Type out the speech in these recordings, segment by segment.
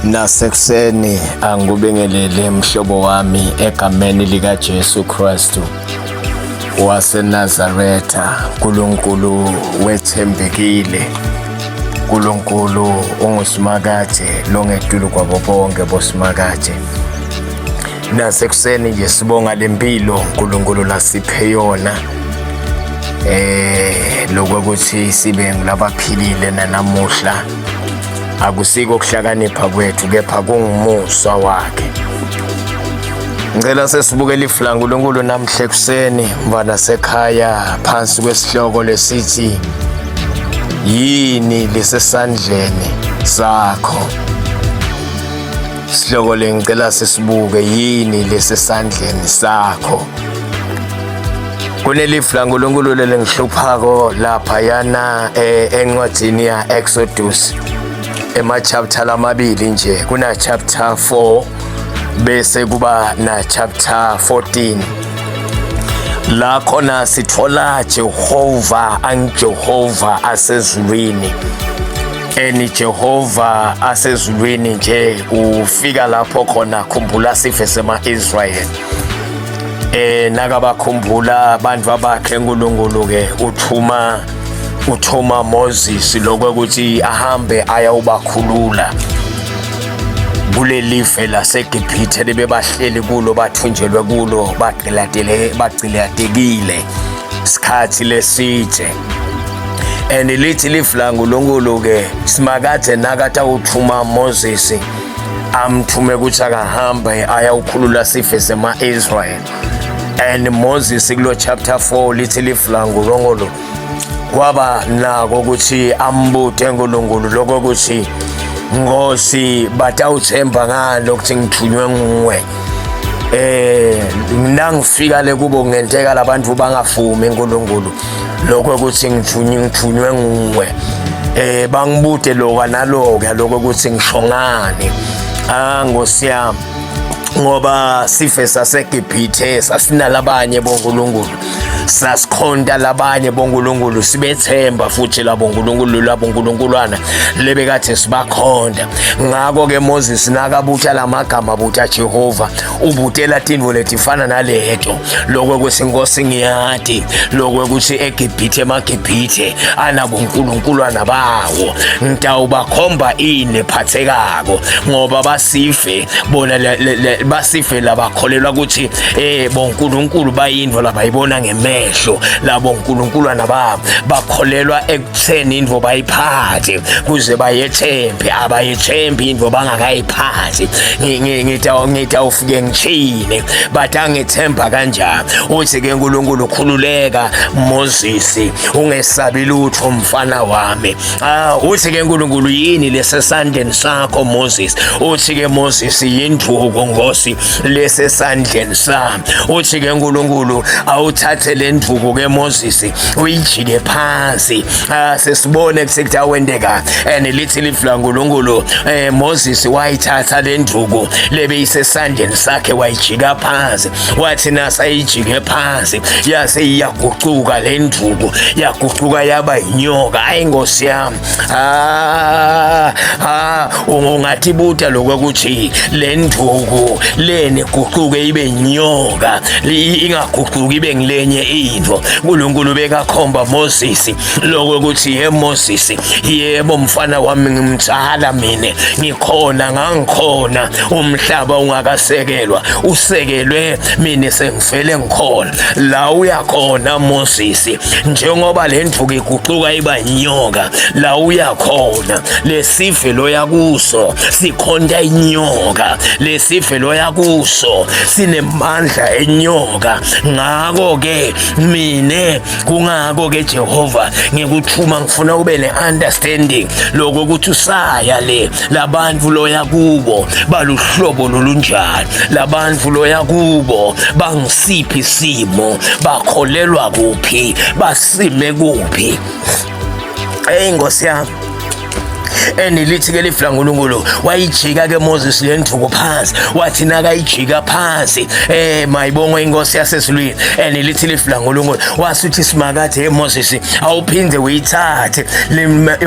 Nasekuseni angikubingelele mhlobo wami egameni likaJesu Kristu waseNazaretha. uNkulunkulu wethembekile, uNkulunkulu ungusimakade longetulu kwabo bonke bosimakade. Nasekuseni nje sibonga lempilo uNkulunkulu lasiphe yona, lokuthi sibe ngulabaphilile nanamuhla. Akusiko ukuhlakanipha kwethu, kepha kungumusa wakhe. Ngicela sesibukela ifu laNkulunkulu namhla ekuseni, mfana sekhaya, phansi kwesihloko lesithi yini lesesandleni sakho. Isihloko le ngicela sisibuke, yini lesesandleni sakho. Kunelifu laNkulunkulu lelingihluphako laphayana encwadini ya Exodus, ema-chapter lamabili nje, kuna chapter 4 bese kuba na chapter 14. La khona sithola Jehova angiJehova asezulwini, eni Jehova asezulwini nje ufika lapho khona. Khumbula sife sema-Israyeli, nakabakhumbula abantu abakhe uNkulunkulu ke uthuma Moses lokuthi ahambe ayawubakhulula kulelive laseGibhithe lebebahleli kulo, bathunjelwe kulo, bagqilatele bagqilatekile sikhathi leside. And lithi lifu laNkulunkulu ke, simakade nakathi awuthuma Moses, amthume ukuthi akahambe ayawukhulula sife sema-Israel. And Moses kulo chapter 4 lithi lifu laNkulunkulu kwaba nako ukuthi ambute uNkulunkulu lokho ukuthi, Nkosi, batawuthemba ngani ukuthi ngithunywe nguwe? Nangifika le kubo kungenteka labantu bangafumi uNkulunkulu lokho ukuthi ngithunywe nguwe, bangibude lokho naloko lokho ukuthi ngisho ngani. Ah, Nkosi yami, ngoba sife saseGibhithe sasinalabanye bonkulunkulu, sasikhonta labanye bonkulunkulu, sibethemba futhi labo nkulunkulu, labo nkulunkulwana lebekade sibakhonta. Ngakho-ke Moses nakabutha lamagama, butha Jehova, ubutela tintfo letifana naleto, lokho kuthi, Nkosi, ngiyati lokho kuthi eGibhithe, emaGibhithe anabonkulunkuluana bawo, ngitawubakhomba ini ephathekako, ngoba basife bona basife labakholelwa ukuthi bonkulunkulu bayintfo labayibona ngemehlo. Labo nkulunkulwana babo bakholelwa ekutheni intfo bayiphathe kuze bayethembe, abayethembi intfo bangakayiphathi. Ngitawufike ngithini, batangithemba kanjani? Uthi ke uNkulunkulu, khululeka Moses, ungesabi lutho mfana wami. Ah, uthi ke uNkulunkulu, yini lesesandleni sakho, Moses? Uthi ke Moses, yindvuku, Nkosi, lesesandleni sami. Uthi ke uNkulunkulu, awuthathe le ndvuku ke Moses, uyijike phansi. Ah, sesibone kuthi awendeka. And lithi lifu laNkulunkulu, Moses wayithatha le ndvuku lebeyisesandleni sakhe, wayijika phansi. Wathi nasayijike phansi, yase iyagucuka le ndvuku, yagucuka yaba inyoka. Ayi, Nkosi yami. Ah ah, ungathi buta lokho ukuthi le ndvuku leni gucuke ibe inyoka, ingagucuki ibe ngilenye into. uNkulunkulu bekakhomba Moses lokho ukuthi, ye Moses, yebo mfana wami, ngimtshala mina, ngikhona, ngangikhona umhlaba ungakasekelwa, usekelwe mina sengivele ngikhona. La uyakhona Moses, njengoba le ndvuku igucuka iba inyoka, la uyakhona lesive loya kuso sikhonta inyoka, lesive loya kuso sinemandla enyoka. Ngako ke mine, kungako ke Jehova ngikuthuma, ngifuna ube ne-understanding lokho ukuthi usaya le, labantu loya kubo baluhlobo lolunjani, labantu loya kubo bangisiphi isimo, bakholelwa kuphi, basime kuphi. Hey, Nkosi yami. And lithi ke lifu laNkulunkulu, wayijika ke Moses le nduku phansi, wathi nakayijika phansi, mayibongwe inkosi yasezulwini. And lithi lifu laNkulunkulu, wasuthi Simakade, hey Moses, awuphinde uyithathe,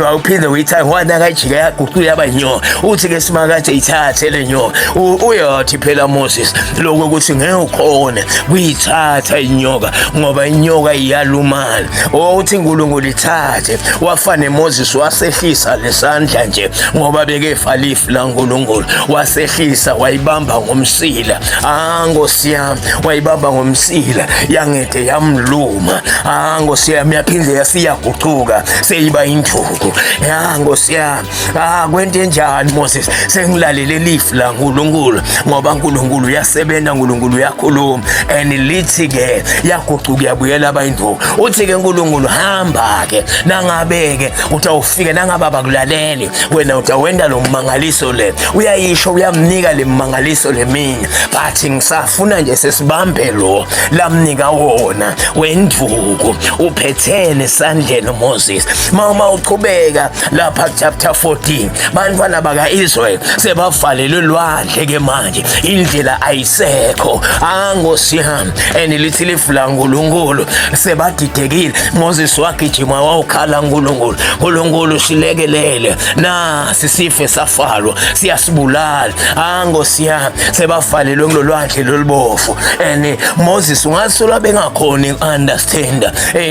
awuphinde uyithathe. Wanakayijika yaguquka yaba inyoka. Uthi ke Simakade, ithathe le nyoka. Uyathi phela Moses lokho ukuthi ngeke ukhone kuyithatha inyoka ngoba inyoka iyalumana. Uthi uNkulunkulu ithathe. Wafane Moses wasehlisa lesandla nje ngoba bekefa lifu laNkulunkulu, wasehlisa wayibamba ngomsila. Ah Nkosi yami, wayibamba ngomsila yangede yamluma. Ah Nkosi yami, yaphinde yasiyaguquka seyiba induku. Ya Nkosi yami, ah kwente njani Moses, sengilalele lifu laNkulunkulu ngoba uNkulunkulu uyasebenza, uNkulunkulu uyakhuluma. And lithi ke yaguquka yabuyela abayinduku. Uthi ke uNkulunkulu, hamba ke, nangabe ke utawufika, nangabe abakulaleli wena utawenda lo mmangaliso le. Uyayisho, uyamnika le mmangaliso leminye, but ngisafuna nje sesibambe lo lamnika wona wenduku uphethene esandleni Moses. Mama uchubeka lapha chapter 14, bantwana baka-Israel sebavalelwe lwandle ke manje, indlela ayisekho. Angosi yami, and lithi lifu laNkulunkulu sebadidekile. Moses wagijima wawukhala, uNkulunkulu, uNkulunkulu silekelele, nasi sife safalwa siyasibulala. Angosi yami, sebavalelwe kulolwandle lolubovu. And Moses ungasola bengakhoni understand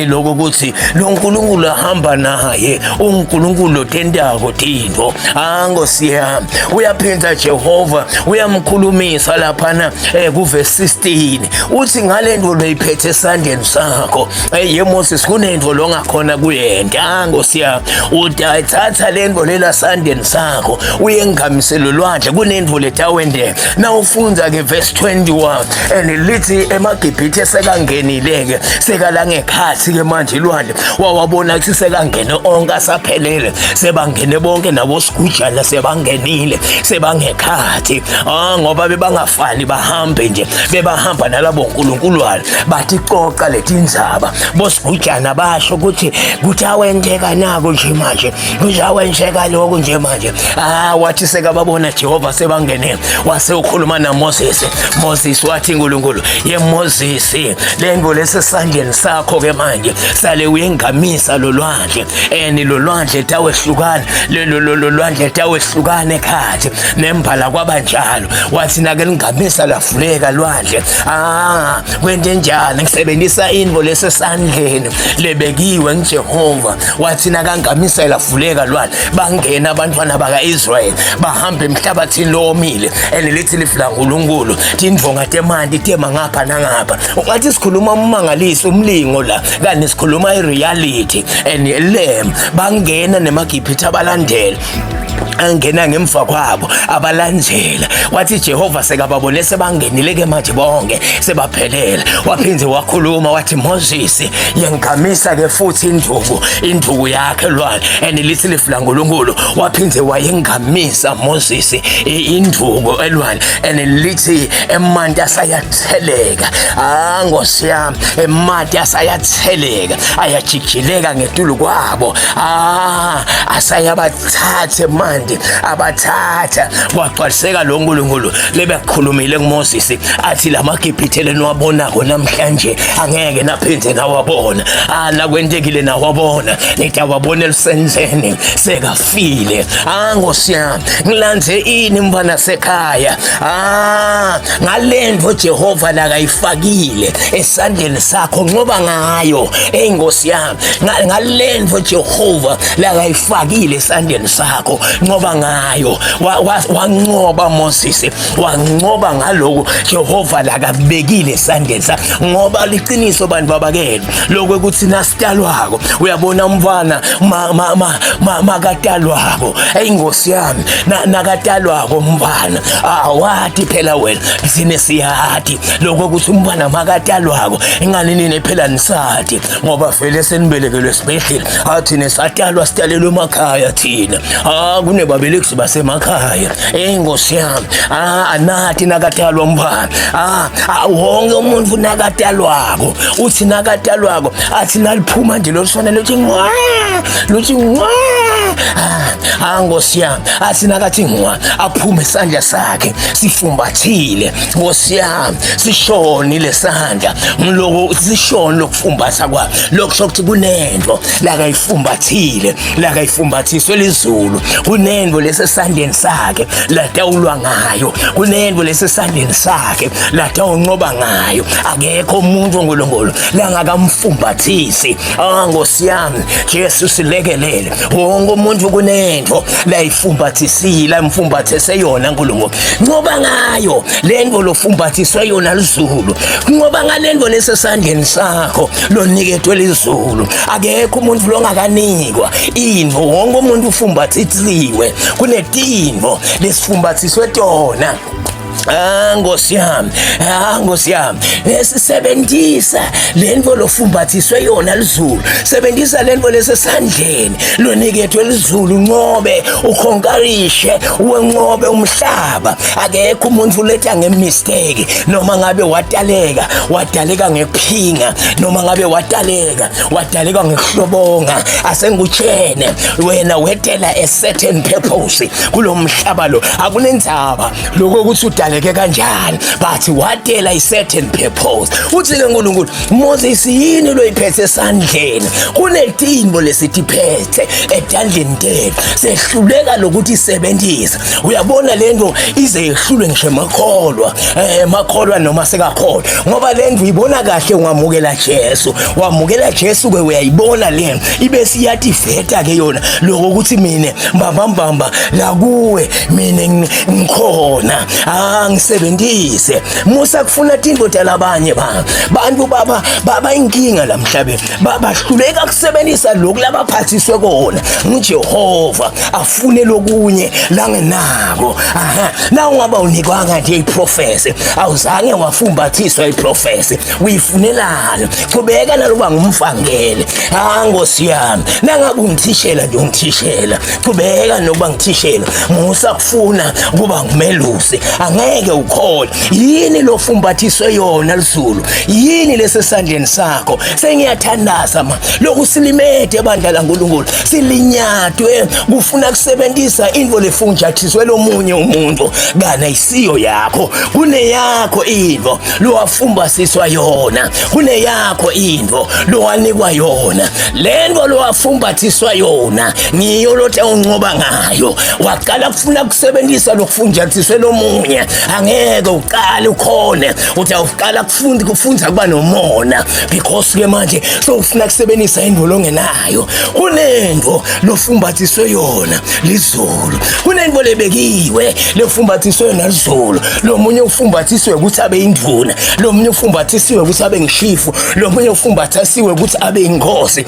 lokho ukuthi lo nkulunkulu ahamba naye uNkulunkulu otendako tintfo. Angosi yami, uyaphinda Jehova uyamkhulumisa laphana kuverse 16, uthi ngale nto loyiphethe esandleni sakho, ye Moses, kunento longakhona kuyenta. Angosi yami, utayithatha le nto lela sandleni sakho uyengamise lolwandle, kunento letawendeka. Nawufundza ke verse 21, and lithi emaGibhithe sekangenile ke, sekala ngekhathi ke manje ilwandle, wawabona ukuthi sekangene onke asaphelele, sebangene bonke nabo sigujana sebangenile, sebangekhathi. Ah, ngoba bebangafani bahambe nje, bebahamba nalabo nkulunkulwane, bathi coca letindzaba bosigujana, basho ukuthi kutawenteka nako nje manje, kuzawenzeka lokhu nje manje. Ah, wathi sekababona Jehova sebangene, wase ukhuluma na Moses. Moses wathi uNkulunkulu, ye Moses, le nto lesesandleni sakho ke manje sale uyengamisa lolwandle, and lolwandle tawehlukana, lelo lolwandle tawehlukana ekhathi nembala kwabanjalo. Wathi nake lingamisa lafuleka lwandle. Ah, kwente njani, ngisebenzisa into lesesandleni lebekiwe ngiJehova. Wathi nakangamisa lafuleka lwandle, bangena abantwana baka-Israyeli, bahamba emhlabathini lowomile. And lithi lifu laNkulunkulu, tindvonga temanti tema ngapha nangapha. Ungathi sikhuluma ummangaliso umlingo la, kanti sikhuluma i-reality. And lem bangena nemaGibhithe abalandela, angena ngemva kwabo abalandzela. Wathi Jehova sekababone sebangenile ke manje bonke sebaphelele, waphinde wakhuluma wathi, Moses, yengamisa ke futhi induku yakhe lwandle. And lithi lifu laNkulunkulu, waphinde wayengamisa Moses induku elwandle, and lithi emanti asayatheleka. Ah Nkosi yami, emanti asayatheleka, ayajijileka ngetulu kwabo. Ah, asayabathathe manje, abathatha kwagcwaliseka lo nkulunkulu lebekhulumile kuMoses athi lamaGibhithe leniwabonako namhlanje angeke naphinde nawabona. Ah, nakwentekile nawabona, nitawabona elusenzeni sekafile. Ah Nkosi yami, ngilandze ini mfana sekhaya? Ah, ngalento Jehova lakayifakile esandleni sakho nqoba ngayo. Hey Nkosi yami, ngalento Jehova lakayifakile esandleni sakho nqoba ngayo. Wanqoba Moses, wanqoba ngaloko Jehova lakabekile esandleni sakho, ngoba liqiniso bantu babakele lokho ukuthi nasitalwako, uyabona umfana makatalwako, hey Nkosi yami, nakatalwako umfana, awati phela wena, sine siyati lokho ukuthi umfana makatalwako ingani nini phela nisati ngoba vele senibelekelwe esibhedlela. Athi nesatalwa sitalelwe emakhaya thina. Ah, kunebabeleki basemakhaya. Hey Nkosi yami, ah anathi nakatalwa umfana, ah wonke umuntu nakatalwako, uthi nakatalwako athi naliphuma nje lolusana luthi ngwa, luthi ngwa. Ah, Nkosi yami, athi nakathi ngwa aphume isandla sakhe sifumbathile. Nkosi yami, sishoni lesandla ngiloko sishoni lokufumbatha kwa lokho ukuthi kunento lakayifumbathile, lakayifumbathiswe lizulu. Kunento lesesandleni sakhe latawulwa ngayo, kunento lesesandleni sakhe latawunqoba ngayo. Akekho umuntu oNkulunkulu langakamfumbathisi. Ah, Nkosi yami, Jesu silekelele. Wonke umuntu kunento layifumbathisile, amfumbathise yona uNkulunkulu. Nqoba ngayo lento lofumbathiswe yona lizulu. Nqoba ngalento lesesandleni sakho loniketwe lizulu. Akekho umuntu longakanikwa into, wonke umuntu ufumbathisiwe. Kunetinto lesifumbathiswe tona. Ah, Nkosi yami, ah, Nkosi yami, esisebenzisa lento lofumbathiswe yona lizulu, sebenzisa lento lesesandleni lonikethwe lizulu, unqobe, ukhonkarishe, wenqobe umhlaba. Akekho umuntu uletha ngemistake, noma ngabe wataleka, wadaleka ngekuphinga, noma ngabe wataleka, wadaleka ngekuhlobonga. Asengutshene wena wetela a certain purpose kulomhlaba lo, akunendzaba lokho ukuthi udaleke kanjani, but watela i-certain purpose. Uthi-ke uNkulunkulu, Moses, yini loyiphethe esandleni? Kunetimbo lesithiphethe etandleni tethu, sehluleka lokuthi isebenzise. Uyabona lento ize yehlulwe ngisho emakholwa, emakholwa noma sekakholwa, ngoba lento uyibona kahle ungamukela Jesu. Wamukela Jesu ke uyayibona lento ibe siyativeta ke yona lokho ukuthi mina mbamba mbamba la kuwe mina ngikhona, angisebenzise. Musa kufuna tinto talabanye ba bantu baba baba inkinga la mhlabeni, bahluleka kusebenzisa lokhu labaphathiswe kona nguJehova, afune lokunye langenako. Aha, na ungaba unikwanga nje iprofesi, awuzange wafumbathiswa iprofesi, uyifunelani? Qhubeka naloba ngumfangele. Ah, Nkosi yami, nangabe ungithishela nje ungithishela, qhubeka nokuba ngithishela. Musa kufuna kuba ngumelusi, angeke ukhole. Yini lofumbathiswe yona lizulu? Yini lesesandleni sakho? Sengiyathandaza ma lokhu silimede ebandla laNkulunkulu, silinyatwe kufuna kusebenzisa into lefunjathiswe lomunye umuntu, kana isiyo yakho. Kuneyakho into lowafumbathiswa yona, kuneyakho into lowanikwa yona. Lento lowafumbathiswa yona ngiyo lothe uncoba ngayo. Waqala kufuna kusebenzisa lokufunjathiswe lomunye, angeke uqale ukhone. Uthi awuqala kufunda kufunza kuba nomona, because ke manje sowufuna kusebenzisa into longenayo. Kunento lofumbathiswe yona lizulu, kunento lebekiwe lefumbathiswe yona lizulu. Lo munye ufumbathisiwe ukuthi abe indvuna, lo munye ufumbathisiwe ukuthi abe ngishifu, lo munye ufumbathisiwe ukuthi abe inkosi.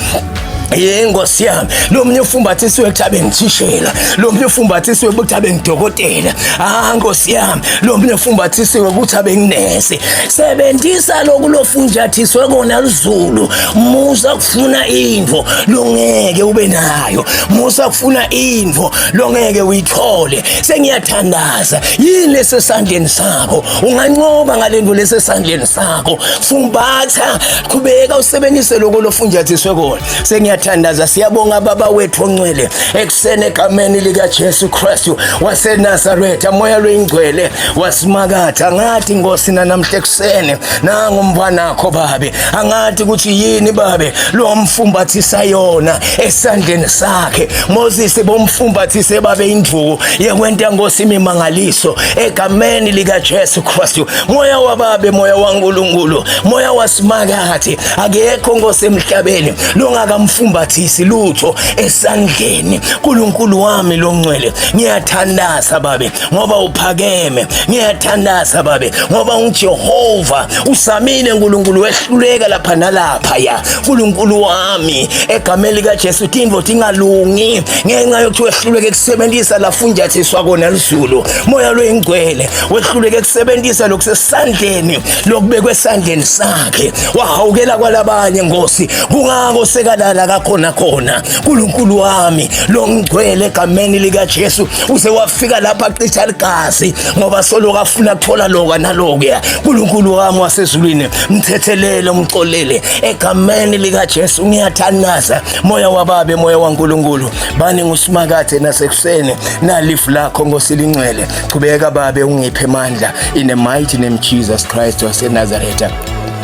Yenkosi yami, lo munye ufumbathisiwe ukuthi abe ngithishela, lo munye ufumbathisiwe ukuthi abe ngidokotela. Ah, Nkosi yami, lo munye ufumbathisiwe ukuthi abe nginesi. Sebenzisa lokhu lofunjathiswe kona lizulu. Musa kufuna into longeke ube nayo, musa kufuna into longeke uyithole. Sengiyathandaza, yini lesesandleni sakho? Unganqoba ngalento lesesandleni sakho. Fumbatha, qhubeka usebenzise lokho lofunjathiswe kona. Sengiyathandaza. Siyabonga Baba wethu ongcwele, ekuseni egameni lika Jesu Kristu waseNazaretha, moya loyingcwele wasimakatha. Angathi Nkosi namhla ekuseni nangu umntwanakho babe, angathi ukuthi yini babe lo mfumbathisa yona esandleni sakhe. Moses bomfumbathise babe indvuku yekwenta Nkosi imimangaliso egameni lika Jesu Kristu. Moya wababe, moya waNkulunkulu, moya wasimakathe, akekho Nkosi emhlabeni longakamfumbathisi lutho esandleni. Nkulunkulu wami longcwele, ngiyathandaza babe ngoba uphakeme, ngiyathandaza babe ngoba unguJehova. Usamile Nkulunkulu, wehluleka lapha nalapha ya Nkulunkulu wami, egameni lika Jesu tintfo tingalungi ngenxa yokuthi wehluleke kusebenzisa lafunjathiswa kona lizulu. Moya loyingcwele, wehluleke kusebenzisa lokusesandleni, lokubekwe esandleni sakhe, wahawukela kwalabanye Nkosi. Kungako sekalala. akhona khona. Nkulunkulu wami lo ngigcwele egameni likaJesu uze wafika lapha aqitha ligazi ngoba soloku afuna kuthola loka nalokuya. Nkulunkulu wami wasezulwini, mthethelele, umxolele egameni likaJesu. Ngiyathandaza, moya wababe, moya waNkulunkulu, bani ngusimakathe nasekuseni nalifu lakho Nkosi lingcwele. Chubeka babe, ungiphe amandla in the mighty name Jesus Christ waseNazaretha.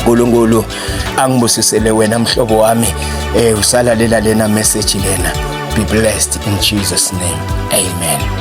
Nkulunkulu angibusisele wena mhlobo wami, usalalela lena message lena. Be blessed in Jesus name. Amen.